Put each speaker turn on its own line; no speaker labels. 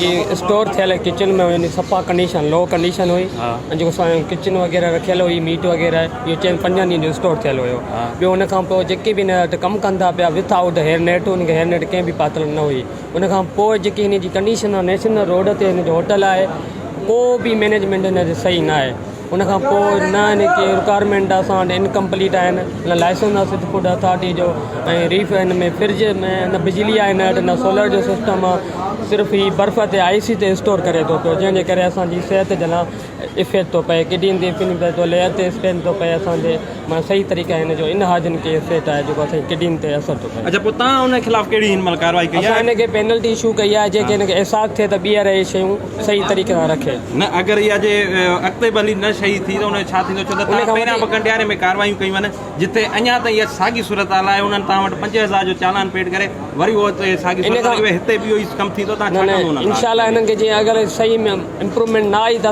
جيڪي اسٽور ٿيل ڪچن ۾ هئي صفا ڪنڊيشن لو ڪنڊيشن هئي ۽ جيڪو اسان جو ڪچن وغيره رکيل هئي ميٽ وغيره اهو چئن پنجن ڏينهن جو اسٽور ٿيل هيو. ٻيو ان کان پوء جيڪي به هن وٽ ڪم ڪن ٿا پيا وٿ آئوٽ هيئر نيٽ ان کي هيئر نيٽ ڪنهن به پاتل نه هئي. ان کان پوء جيڪي هن جي ڪنڊيشن آهي نيشنل روڊ تي هن جو هوٽل آهي ڪو به مينيجمينٽ هن جي صحيح نه آهي. ان کان پوء نه هن کي رڪوائرمينٽ اسان وٽ انڪمپليٽ آهن نه لائسنس آهي سنڌ فوڊ اٿارٽي جو ۽ ريف هن ۾ فرج ۾ نه بجلي آهي هن وٽ نه سولر جو سسٽم آهي صرف هي برف تي آئسي تي اسٽور ڪري ٿو پيو جنهن جي ڪري اسان جي صحت جي لاء افيڪٽ ٿو پئي ڪڊني تي افيڪٽ پئي ٿو ليئر تي افيڪٽ ٿو پئي اسان جي معنيٰ صحيح طريقي هن جو ان هاجن کي افيڪٽ آهي جيڪو اسان جي ڪڊني تي اثر ٿو پئي.
اڇا پوء تان ان خلاف ڪهڙي هن مهل ڪارروائي ڪئي
اسان
آهي؟
هن کي پينلٽي اشو ڪئي آهي جنهن کي هن کي احساس ٿئي ته ٻيهر اهي شيون صحيح طريقي سان رکي.
نه اگر اها جي اڳتي به هلي نه صحيح ٿي ته ان جو ڇا ٿيندو ڇو ته
ان
تان
کان
پهريان به
وڌيڪ
ڪنڊياري ۾ ڪارروائيون ڪيون آهن جتي اڃا تائين اها ساڳي صورتحال آهي انهن تان وٽ 5000 جو چالان پيڊ ڪري وري اهو اتي ساڳي
ان
صورتحال
کان
هتي به اهو ئي ڪم ٿيندو تان
نه
ڇا
نه
ڪندو انهن
انشاء الله هنن کي جي اگر صحيح ۾ امپروومينٽ نه آئي ته.